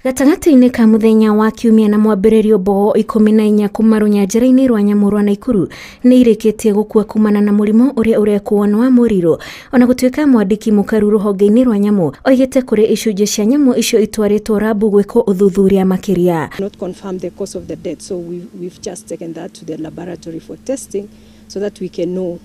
Gatagatĩ-inĩ ka mũthenya wa kiumia na mwambĩrĩrio mbogo 14 kuma rũnyanjara-inĩ rwa nyamũ rwa Naikuru nĩ irĩkĩtie gũkua kumana na mũrimũ ũrĩa ũrekuo nĩ wa mũrirũ. Ona gũtuĩka mwandĩki mũkaru rũhonge-inĩ rwa nyamũ oigĩte kũrĩ icunjĩ cia nyamũ icio itwarĩtwo rabu gwĩkwo ũthuthuria makĩria. Not confirm the cause of the death, so we've just taken that to the laboratory for testing so that we can know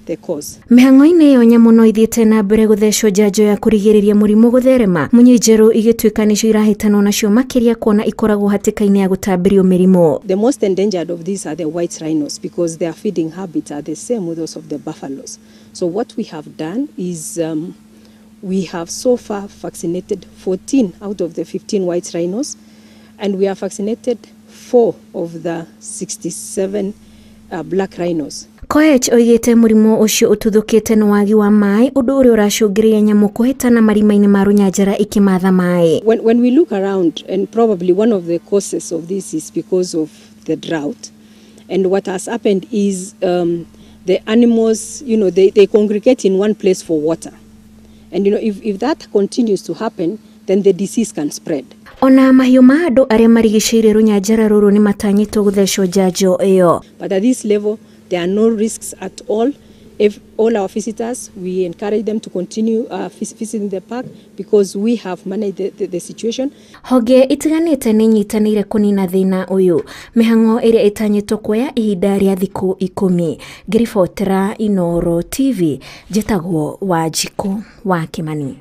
the cause. Mĩhang'o-inĩ ĩyo nyamũ no ithiĩte na mbere gũthecwo njanjo ya kũrigĩrĩria mũrimũ gũtherema, munyi njerũ igĩtuĩka nĩcio irahĩtanwo nacio makĩria kuona ikoragwo hatĩka-inĩ ya gũtambĩrio mĩrimũ. The most endangered of these are the white rhinos because their feeding habits are the same with those of the buffaloes. So what we have done is we have so far vaccinated 14 out of the 15 white rhinos, and we have vaccinated 4 of the 67 black rhinos. Koech oigĩte mũrimũ ũcio ũtuthũkĩte nĩ wagi wa maĩ, ũndũ ũrĩa ũracũngĩrĩria nyamũ kũhĩtana marima-inĩ ma rũnyanjara ikĩmatha maĩ. When we look around, and probably one of the causes of this is because of the drought, and what has happened is the animals, you know, they congregate in one place for water, and you know, if that continues to happen, then the disease can spread. Ona mahiũ ma andũ arĩa marigicĩirie rũnyanjara rũrũ nĩ matanyĩtwo gũthecwo njanjo ĩyo. But at this level, there are no risks at all. If all our visitors, we encourage them to continue visiting the park because we have managed the situation. Honge itiganĩte nĩ inyitanĩire kũnina thĩna ũyũ. Mĩhang'o ĩrĩa ĩtanyĩtwo kuoya ihinda rĩa thikũ 10. Ngĩribotera Inooro TV, njĩtagwo Wanjikũ wa Kĩmani.